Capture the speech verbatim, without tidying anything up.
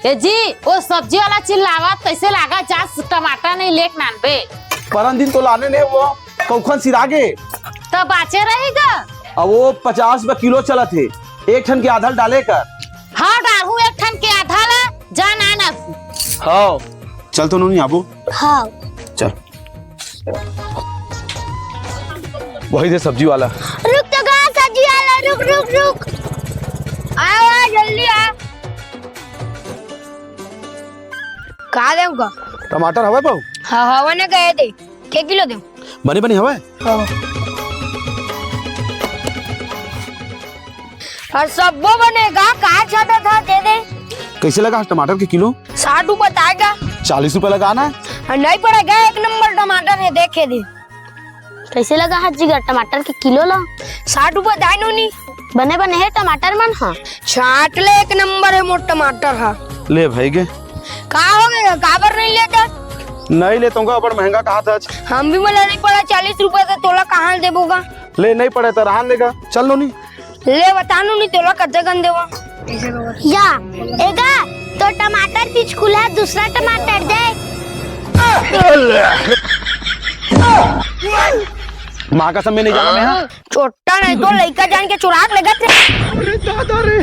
ए जी, वो सब्जी वाला चिल्लावत, कैसे लागा जा टमाटर नहीं लेके नानबे? परन दिन तो लाने ने वो कौखन सिरागे। त बाचे रहेगा। अब वो पचास रुपया किलो चलत हे, एक ठन के आधा ल डाले कर। हाँ, डालहूँ एक ठन के आधा ला, जा नान अब। हाँ, चल तो नोनी आबो। हाँ। चल। वही दे सब्जी वाला। रुक तो गा, सब्जी वाला, रुक, रुक, रुक। आ, आ, जल्दी आ। का देव गा? टमाटर हवय बाबू? हाँ, हवय ना, गए दे। के किलो देव? बने बने हवय। हाँ। अउ सब्बो बने गा, का छाटत हा, दे दे। कैसे लगा टमाटर के किलो? साठ रुपया बताएगा। चालीस रुपया लगा ना। अउ नहीं पड़ेगा, एक नंबर टमाटर हे, देखे दे। कैसे लगा हा जिगर टमाटर के किलो ला? साठ रुपया दाई नोनी। बने बने हे टमाटर मन हा। छाट ले, एक नंबर हे मोर टमाटर हा। ले भाई गे। का हो गया, काबर नहीं लेता? नहीं लेता हूँ, बड़ महंगा कहा था आज। हम भी, मोला नहीं पड़ा चालीस रुपया, तो तोला कहाँ देबो गा? ले, नहीं पड़े तो रहन देगा। चल नोनी। ले बता नोनी, तोला कते कन देवा? या, एगा, तो टमाटर पिचकुल है, दूसरा टमाटर दे। माँ कसम, मैं नहीं जाना मैं, हाँ? छोटा नहीं तो लइका जान के चुराक लेगा थे। अरे दादा रे।